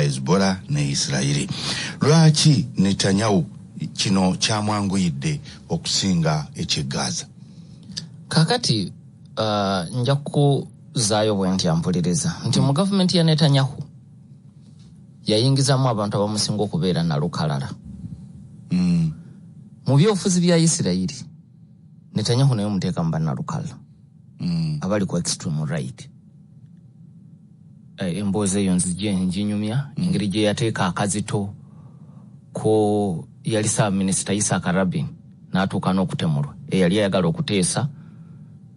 Hezbollah ne Isirayiri. Lwaki Netanyahu kino kyamwanguyidde okusinga eky'e Gaza? Kakati nja kuzaayo bwe nti ampuliriza nti mu gavumenti ya Netanyahu yayingizamu abantu abamusinga okubeera nalukalala. Mu byobufuzi bya Isirayiri, Netanyahu naye omuteeka mu bannalukalala abali ku extreme right. Emboozi eyo nzije njinyumya engeri gye yateeka akazito ko yali ssaabaminisita Isaac Rabin n'atuuka n'okutemulwa, eyali ayagala okuteesa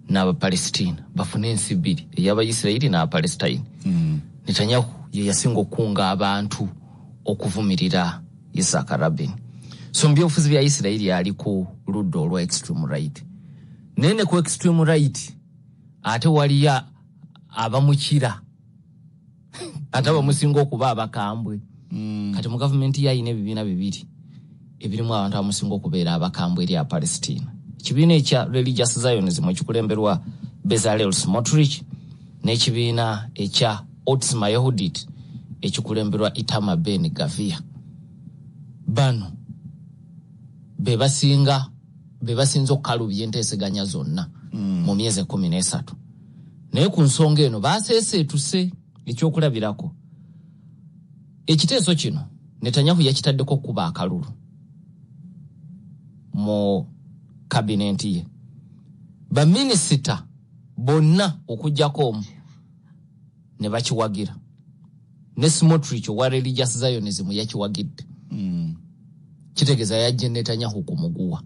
n'Abapalestina bafune ensi bbiri, ey'Abayisirayiri n'Abapalestine. Netanyahu ye yasinga okukunga abantu okuvumirira Isaac Rabin. So mu byobufuzi bya Isirayiri ali ku ludda olwa extreme right, naye ne ku extreme right ate waliyo abamukira, ate abamusinga okuba abakambwe. Kati mu gavumenti ye ayina ebibiina bibiri ebirimu abantu abamusinga okubeera abakambwe eri Apalestina: ekibiina ekya Religious Zionism ekikulemberwa Bezalel Smotrich, n'ekibiina ekya Otzma Yehudit ekikulemberwa Itamar Ben Gvir. Bano be basinga, be basinze okukalubya enteeseganya zonna mu myezi 13. Naye ku nsonga eno baseeseetuse. Ekyokulabirako, ekiteeso kino Netanyahu yakitaddeko okukuba akalulu mu kabinenti ye, baminisita bonna okugjako omu ne bakiwagira, ne Smotrich owa Religious Zionism yakiwagidde. Kitegeeza yajja Netanyahu ku muguwa.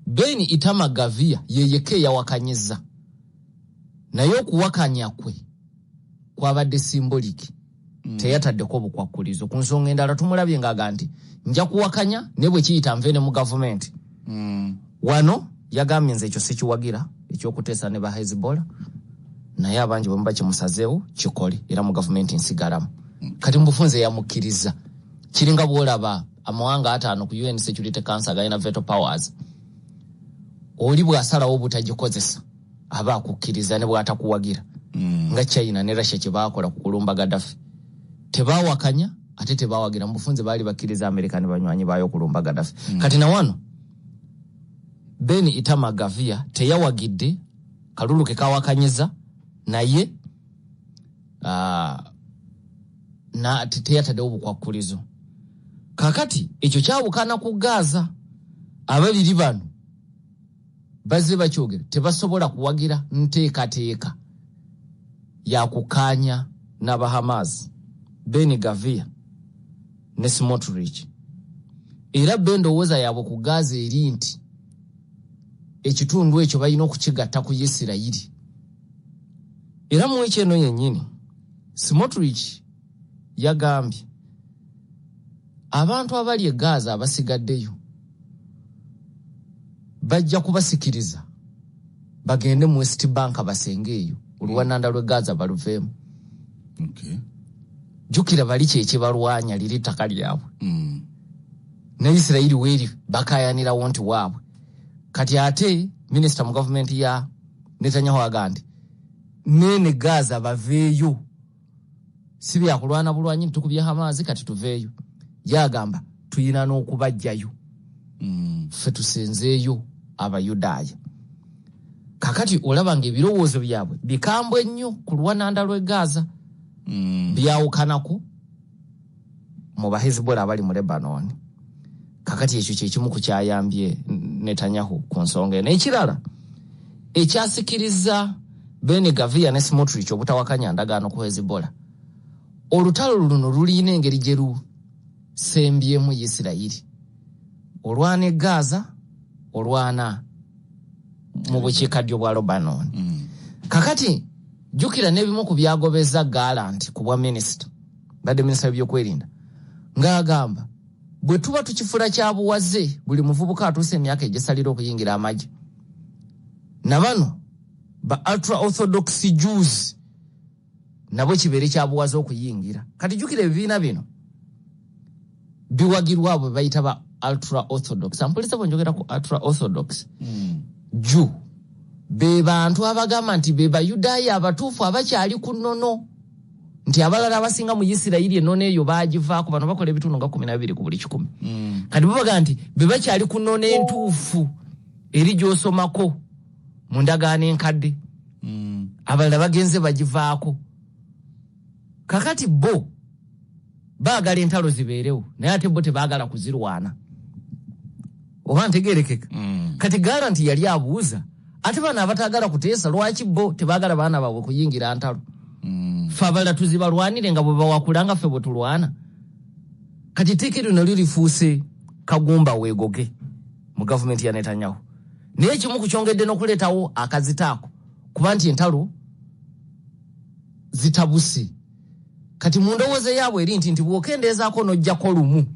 Ben Itamar Gvir ye yekka eyawakanyiza, naye okuwakanya kwe kwabadde symbolic, teyataddeko obukwakkulizo. Ku nsonga endala tumulabye ng'aga nti nja kuwakanya naye bwe kiyita nve ne mu gavumenti. Wano yagambye, nze ekyo sikiwagira ekyokuteesa ne ba Hezbollah, naye abangi bwe muba kimusazeewo kikole, era mu gavumenti nsigalamu. Kati mu bufunze yamukkiriza. Kiringa bw'olaba amawanga 50 ku UN Security Council agalina veto powers, oli bw'asalawo obutagikozesa aba akukkiriza ne bw'atakuwagira, nga China ne Russia kye baakola ku kulumba Gaddafi. Tebawakanya ate tebawagira, mu bufunze baali bakkiriza Amerika ne banywanyi baayo okulumba Gaddafi. Kati na wano Ben Itamar Gvir teyawagidde, kalulu ke kawakanyiza, naye na teyataddewo bukwakkulizo. Kakati ekyo kyawukana ku Gaza. Ababiri bano bazze bakyogera, tebasobola kuwagira nteekateeka yakukkaanya n'Abahamas, Ben Gvir ne Smotrich. Era be endowooza yaabwe ku Gaza eri nti ekitundu ekyo balina okukigatta ku Isirayiri. Era mu wiiki eno yennyini Smotrich yagambye abantu abali e Gaza abasigaddeyo bajja kubasikiriza bagende mu West Bank basenge eyo, oluwananda lw'e Gaza baluveemu. Jjukira bali kyekibalwanya liri ttaka lyabwe, ne Isirayiri weeri bakayanirawo nti waabwe. Kati ate minisita mu gavumenti ya Netanyahu aga nti neene Gaza baveeyo, si byakulwana bulwanyi nti Hamaazi kati tuveeyo. Yagamba tuyina n'okubajjayo, ffe tusenzeeyo Abayudaaya. Kakati olaba nga ebirowoozo byabwe bikambwe nnyo ku lwananda lw'e Gaza, byawukanako mu Bahezbollah abali mu Lebanon. Kakati ekyo kyekimu ku kyayambye Netanyahu ku nsonga eno. Ekirala ekyasikiriza Ben Gvir ne Smotrich obutawakanya ndagaano ku Hezbollah, olutalo luno lulina engeri gye lusembyemu Isirayiri. Olwana e Gaza, olwana mu bukiikaddyo bwa Lebanon. Kakati jjukira n'ebimu ku byagobeza Gallant ku bwa minisita, badde minisita w'ebyokwerinda, ng'agamba bwe tuba tukifula kya buwaze buli muvubuka atuuse emyaka egisalira okuyingira amagye, na bano ba ultra Orthodox Jews nabo kibeere kya buwaze okuyingira. Kati jjukira ebibiina bino biwagirwa abo bayita ba ultra Orthodox. Ampulisa bwe njogera ku ultra Orthodox Jew, be bantu abagamba nti be Bayudaaya abatuufu abakyali ku nnono. Nti abalala abasinga mu Isirayiri ennono eyo baagivaako, bano bakola ebitundu nga 12 ku buli 100. Kati babaga nti be bakyali ku nnono entuufu eri gy'osomako mu ndagaano enkadde. Abalala bagenze bagivaako. Kakati bo baagala entalo zibeerewo, naye ate bo tebaagala kuzirwana. Oba ntegeerekeka? Kati Gallant yali abuuza, ate bano abataagala kuteesa lwaki bo tebaagala baana baabwe kuyingira ntalo? Ffe abalala tuzibalwanire nga bwe bawakula nga ffe bwe tulwana. Kati etteeka eryo nalyo lifuuse kagumba weegoge mu gavumenti ya Netanyahu. Naye ekimu ku kyongedde n'okuleetawo akazito ako kuba nti entalo zitabuse. Kati mu ndowooza yaabwe eri nti bw'okendeezaako n'oggyako lumu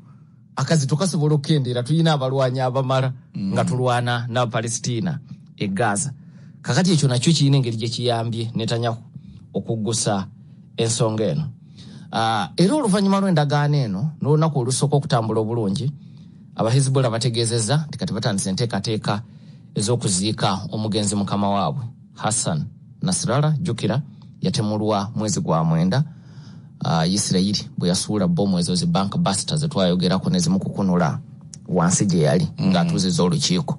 akazito kasobola okukendeera, tulina abalwanyi abamala nga tulwana n'Abapalestina e Gaza. Kakati ekyo nakyo kirina engeri gye kiyambye Netanyahu okuggusa ensonga eno. Era oluvannyuma lw'endagaano eno n'olunaku olusooka okutambula obulungi, Abahezbollah bategeezezza nti kati batandise enteekateeka ez'okuziika omugenzi mukama waabwe Hassan Nasrallah. Jjukira yatemulwa mwezi gwa 9, Isirayiri bwe yasuula bbomu ezo zi bank buster ze twayogerako ne zimukukunula wansi gye yali ng'atuuziza olukiiko.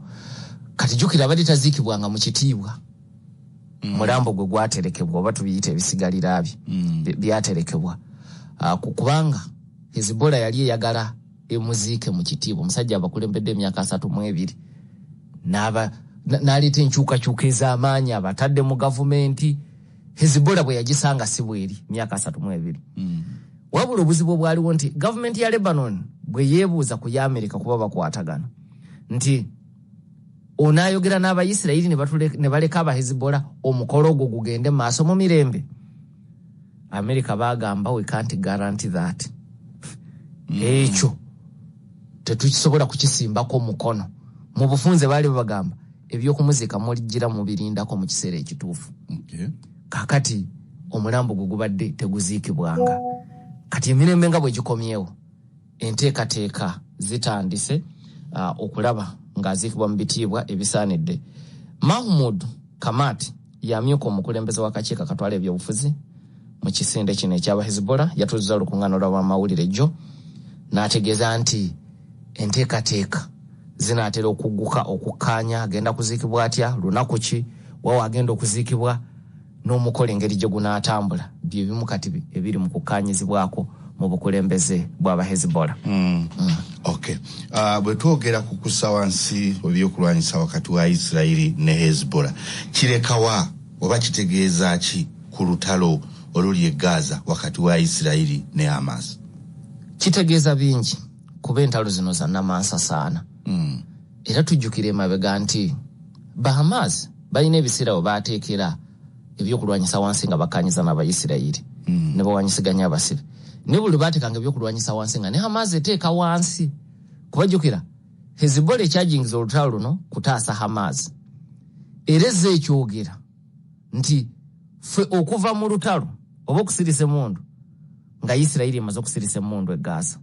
Kati jjukira abadde taziikibwanga mu kitiibwa. Mulambo gwe gwaterekebwa, oba tubiyita ebisigalira bye byaterekebwa, kubanga Hezbollah yali eyagala emuziike mu kitiibwa. Omusajja abakulembedde emyaka 32 n'aleeta enkyukakyuka ez'amaanyi abatadde mu gavumenti. Hezbollah bwe yagisanga si bweri myaka 32. Wabula obuzibu obwaliwo nti gavumenti ya Lebanon bwe yeebuuza ku ya Amerika, kuba bakwatagana, nti onaayogera n'Abayisirayiri ne baleka Abahezbollah omukolo ogwo gugende mu maaso mu mirembe, Amerika baagamba, "We can't guarantee that." Ekyo tetukisobola kukisimbako mukono. Mu bufunze baali babagamba ebyokumuziika muligira mubirindako mu kiseera ekituufu. Kakati omulambo gwe gubadde teguziikibwanga. Kati emirembe nga bwe gikomyewo, enteekateeka zitandise okulaba ng'aziikibwa mu bitiibwa ebisaanidde. Mahmud Kamat yamyuka omukulembeze w'akakiiko akatwala ebyobufuzi mu kisinde kino ekyaba Hezbollah, yatuuziza olukuŋŋaana lw'abamawulire jjo n'ategeeza nti enteekateeka zinaatera okugguka okukkaanya agenda kuziikibwa atya, lunaku ki, wawa agenda okuziikibwa, n'omukolo engeri gye gunaatambula. Bye bimu kati ebiri mu kukkaanyizibwako mu bukulembeze bw'aba Hezbollah. Okay. Bwe twogera ku kussa wansi ebyokulwanyisa wakati wa Isirayiri ne Hezbollah, kirekawa oba kitegeeza ki ku lutalo oluli e Gaza wakati wa Isirayiri ne Hamas? Kitegeeza bingi, kuba entalo zino za namansasaana. Era tujjukira emabega nti Bahamas balina ebiseera we baateekera ebyokulwanyisa wansi nga bakkanyiza n'Abayisirayiri ne bawanyisiganya abasibe, ne buli baateekanga ebyokulwanyisa wansi nga ne Hamas eteeka wansi. Kubajjukira Hezbollah ekyajingiza olutalo luno kutaasa Hamas, era ezza ekyogera nti ffe okuva mu lutalo oba okusirisa emmundu nga Isirayiri emaze okusirisa emmundu e Gaza.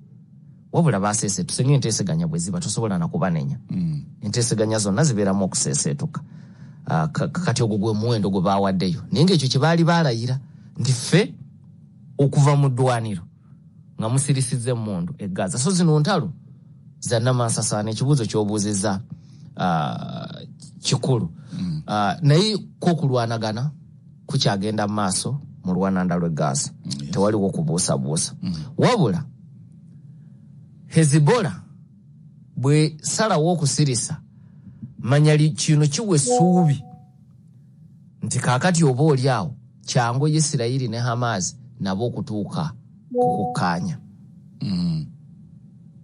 Wabula baseeseetuse ng'enteeseganya bwe ziba, tosobola na kubanenya. Enteeseganya zonna zibeeramu okuseeseetuka. Kati ogwo gwe muwendo gwe baawaddeyo, naye ng'ekyo kye baali baalayira nti ffe okuva mu ddwaniro nga musirisizza emmundu e Gaza. So zino ntalo za namansasaana. Ekibuuzo ky'obuuzizza kikulu. Naye ko okulwanagana kukyagenda mu maaso mu lwananda lw'e Gaza. Tewaliwo kubuusabuusa. Wabula Hezbollah bwe salawo okusirisa, manya kino kiwa essuubi nti kaakati oba oli awo kyangu Isirayiri ne Hamas nabo okutuuka ku kukkaanya,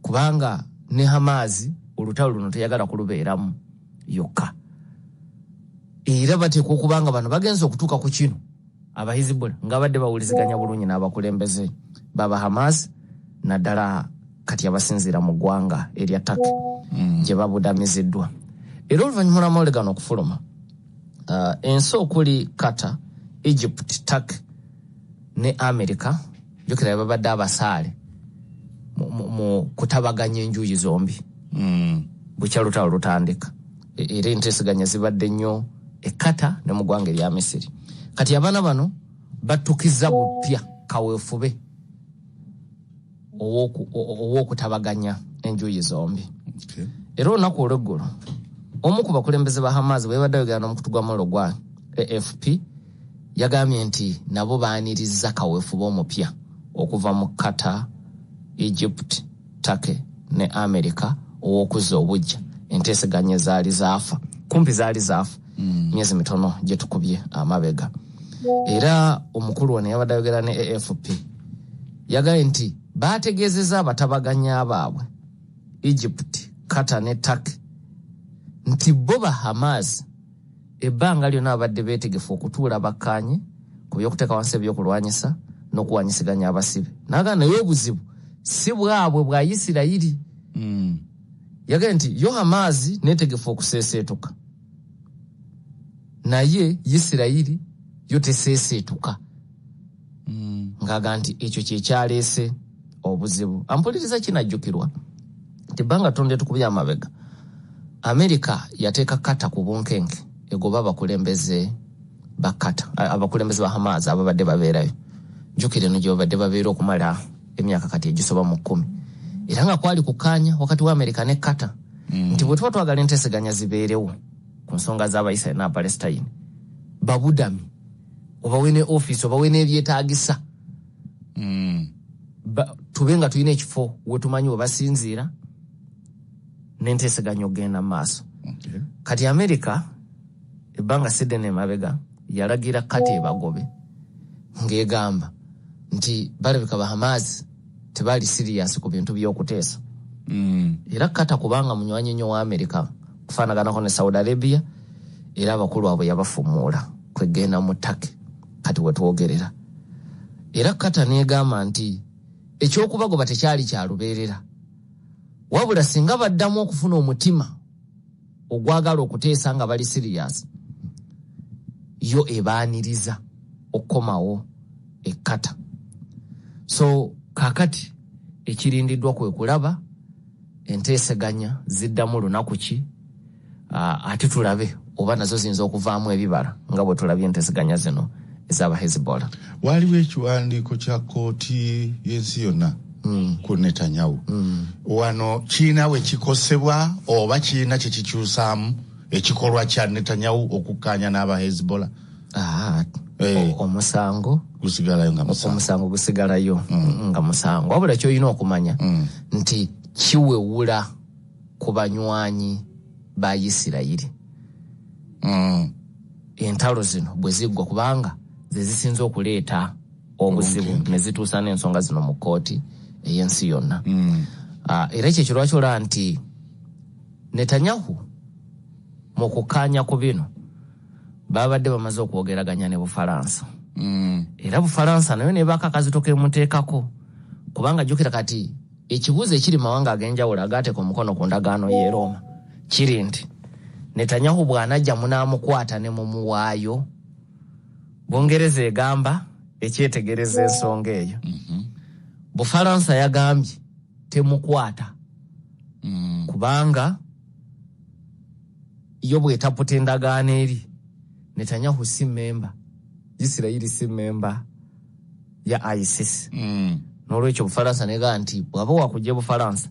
kubanga ne Hamas olutalo luno teyagala kulubeeramu yokka. Era bateekwa okuba nga bano bagenza okutuuka ku kino, Abahizibula nga badde bawuliziganya bulungi n'abakulembeze baba Hamas, naddala kati abasinziira mu ggwanga erya Turkey gye babudamiziddwa. Era oluvannyuma lw'amawulire gano okufuluma, ensi okuli Qatar, Egypt, Turkey ne America, jjukira babadde abasaale mu kutabaganya enjuyi zombi bukya lutalo lutandika. Era enteeseganya zibadde nnyo e Qatar ne mu ggwanga erya Misiri. Kati abaana bano battukiza bupya kaweefube ow'okutabaganya enjuyi zombi. Era olunaku olweggulo omu ku bakulembeze ba Hamas bwe yabadde ayogera n'omukutu gw'amawulire ogwa AFP yagambye nti nabo baaniriza kaweefube omupya okuva mu Qatar, Egypt, Turkey ne America ow'okuzza obuggya enteeseganya ezaali zaafa, kumpi zaali zaafa myezi mitono gye tukubye amabega. Era omukulu ono yabadde ayogera ne AFP yagambye nti baategeezezza abatabaganya baabwe Egypt, Qatar ne Turkey nti bo ba Hamas ebbanga lyonna babadde beetegefu okutuula bakkaanye ku by'okuteeka wansi ebyokulwanyisa n'okuwanyisiganya abasibe. N'agamba naye obuzibu si bwabwe bwa Isirayiri. Yagambye nti yo Hamas neetegefu okuseeseetuka, naye Isirayiri yo teseeseetuka. Ng'agamba nti ekyo kye kyaleese obuzibu. Ampuliriza, kinajjukirwa nti ebbanga ttono lye tukubye amabega Amerika yateeka Qatar ku bunkenke egoba abakulembeze ba Qatar, abakulembeze ba Hamas ababadde babeerayo. Jjukira eno gye babadde babeera okumala emyaka kati egisoba mu 10, era nga kwali kukkaanya wakati wa Amerika ne Qatar nti bwe tuba twagala enteeseganya zibeerewo ku nsonga z'Abaisiraeri n'Abapalestine, babudami obawe ne ofiisi, obawe n'ebyetaagisa, tube nga tulina ekifo wetumanyi we basinziira n'enteeseganya okugenda mu maaso. Kati Amerika ebbanga siddene emabega yalagira Qatar ebagobe ng'egamba nti balabika Bahamaazi tebaali serious ku bintu by'okuteesa. Era Qatar kubanga munywanyi nnyo wa Amerika kufaanaganako ne Saudi Arabia, era abakulu abo yabafumuula kwegenda mu Turkey kati wetwogerera. Era Qatar negamba nti ekyokubagoba tekyali kya lubeerera, wabula singa baddamu okufuna omutima ogwagala okuteesa nga bali serious, yo ebaaniriza okukomawo e Qatar. So kaakati ekirindiddwa kwe kulaba enteeseganya ziddamu lunaku ki, ate tulabe oba nazo ziyinza okuvaamu ebibala nga bwe tulabye enteeseganya zino ez'aba Hezbollah. Waliwo ekiwandiiko kya kkooti y'ensi yonna ku Netanyahu. Wano kiina we kikosebwa oba kiina kye kikyusaamu ekikolwa kya Netanyahu okukkaanya n'aba Hezbollah? Omusango gusigalayo nga musango. Omusango gusigalayo nga musango, wabula kyolina okumanya nti kiwewula ku banywanyi ba Isirayiri entalo zino bwe ziggwa, kubanga ze zisinze okuleeta obuzibu ne zituusa n'ensonga zino mu kkooti ey'ensi yonna. Era ekyo ekyo lwaki olaba nti Netanyahu mu kukkaanya ku bino babadde bamaze okwogeraganya ne Bufalansa, era Bufalansa nayo nebaako akazito kemuteekako, kubanga jjukira kati ekibuuzo ekiri mu mawanga ag'enjawulo agaateeka omukono ku ndagaano y'e Roma kiri nti Netanyahu bw'anajja munaamukwata ne mumuwaayo? Bungereza egamba ekyetegereza ensonga eyo. Bufalansa yagambye temukwata kubanga yo bwetaputa endagaano eri Netanyahu si memba, Isirayiri si memba ya ICC. N'olwekyo Bufalansa negamba nti bw'aba wakujja Bufalansa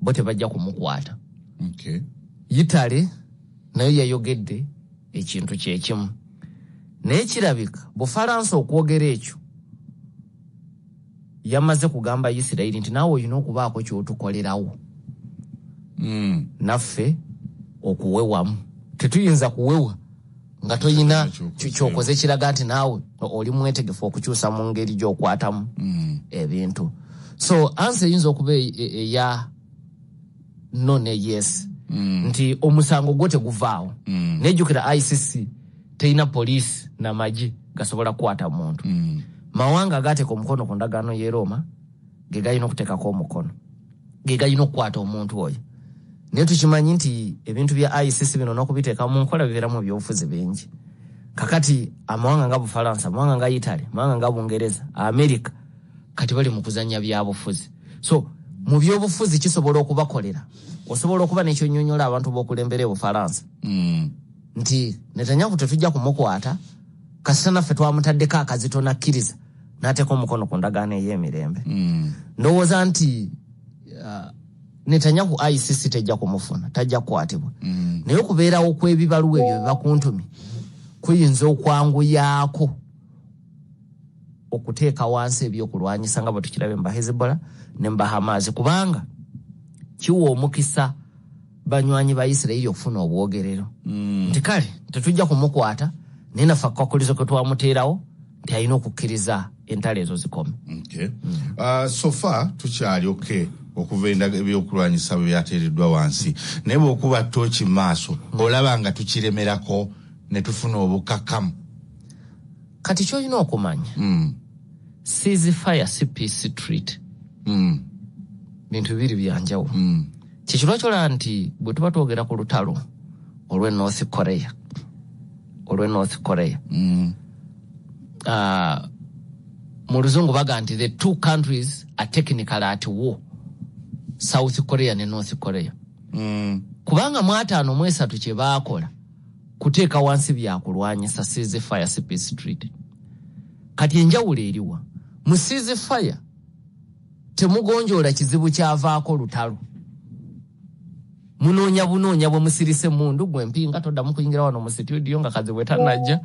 bo tebajja kumukwata. Italy nayo yayogedde ekintu kyekimu, naye kirabika Bufalansa okwogera ekyo yamaze kugamba Isirayiri nti naawe olina okubaako kyotukolerawo naffe okuwewamu. Tetuyinza kuwewa nga toyina kyokoze. Kyokoze kiraga nti naawe oli mwetegefu okukyusa mu ngeri gy'okwatamu ebintu. So answer eyinza okuba eya no ne yes, nti omusango gwo teguvaawo. Nejjukira ICC terina poliisi namagye gasobola kukwata muntu. Mawanga agateeka omukono ku ndagaano y'e Roma ge galina okuteekako omukono, ge galina okukwata omuntu oyo. Naye tukimanyi nti ebintu bya ICC bino n'okubiteeka mu nkola bibeeramu ebyobufuzi bingi. Kakati amawanga nga Bufalansa, amawanga nga Italy, amawanga nga Bungereza, America, kati bali mu kuzannya byabufuzi. So mu byobufuzi kisobola okubakolera, osobola okuba nekyonyonyola abantu b'okulembera e Bufalansa nti Netanyahu tetujja kumukwata kasita naffe twamutaddeko akazito nakkiriza. N'ateeka omukono ku ndagaano ey'emirembe. Ndowooza nti Netanyahu ICC tejja kumufuna, tajja kukwatibwa. Naye okubeerawo kw'ebibaluwa ebyo byebakuntumye kuyinza okwanguyaako okuteeka wansi ebyokulwanyisa nga bwe tukirabe mu Bahezbollah ne mu Bahamaazi, kubanga kiwa omukisa banywanyi ba Isirayiri okufuna obwogerero nti kale tetujja kumukwata, naye naffe akakulizo ke twamuteerawo nti alina okukkiriza entalo ezo zikome. Okay. So far tukyali okay okuva endaga ebyokulwanyisa bwe byateereddwa wansi, naye bw'okuba tooki mu maaso olaba nga tukiremerako ne tufuna obukakamu. Kati kyolina okumanya, ceasefire si peace treaty. Bintu bibiri byanjawulo. Kyekirwa kyolaba nti bwe tuba twogera ku lutalo olw'e North Korea, olw'e North Korea, mu luzungu baga nti the two countries are technically at war, South Korea ne North Korea, kubanga mu 53 kye baakola kuteeka wansi byakulwanyisa, ceasefire si peace treaty. Kati enjawulo eriwa? Mu ceasefire temugonjoola kizibu kyavaako lutalo, munoonya bunoonya bwe musirise mundu gwe mpinga toddamu kuyingira wano mu situdiyo nga Kazibwe tannajja,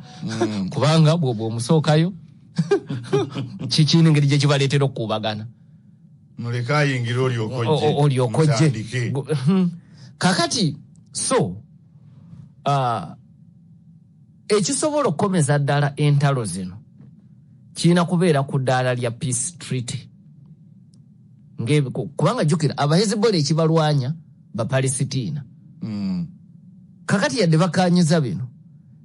kubanga bw'oba omusookayo kikiina engeri gye kibaleetera okukuubagana. Muleke ayingire olyokojje. Olyokojje. Mutandike. Kakati so ekisobola okukomeza ddala entalo zino kirina kubeera ku ddaala lya peace treaty. Kubanga jjukira Abahezebola ekibalwanya Bapalesitiina. Kakati yadde bakanyiza bino,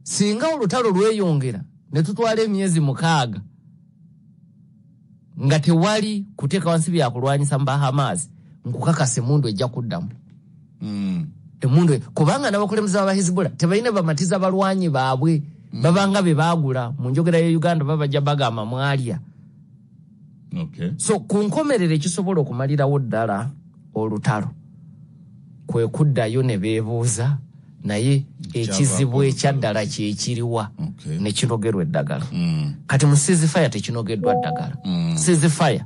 singa olutalo lweyongera ne tutwala emyezi 6 nga tewali kuteeka wansi byakulwanyisa mu Bahamaazi, nkukakasa emundu ejja kuddamu. Emundu, kubanga n'abakulembeze b'Abahezebola tebalina bamatiza balwanyi baabwe. Babanga be baagula mu njogera ya Uganda babajja bagamba mwalya. So ku nkomerero ekisobola okumalirawo ddala olutalo kwe kuddayo ne beebuuza naye ekizibu ekyaddala kyekiriwa, ne kinogerwa eddagala. Kati mu ceasefire tekinogeddwa ddagala. Ceasefire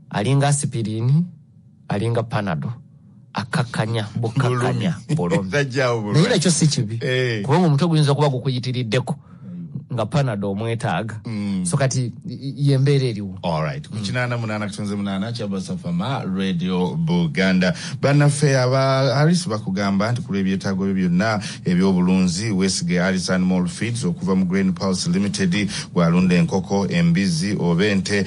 alinga aspirin, alinga Panado, akakkanya bukakkanya bulumi. Tajjaawo bulwadde. Naye nakyo si kibi, kubanga omutwe guyinza okuba gukuyitiriddeko nga Panado omwetaaga. So kati yembeera eriwo. Alright, ku 88.8 Kyabasafama Radio Buganda. Bannaffe aba Harris bakugamba nti ku lw'ebyetaago byo byonna eby'obulunzi weesige Harris Animal Feeds okuva mu Grain Pulse Limited. Bw'alunda enkoko, embizzi oba ente.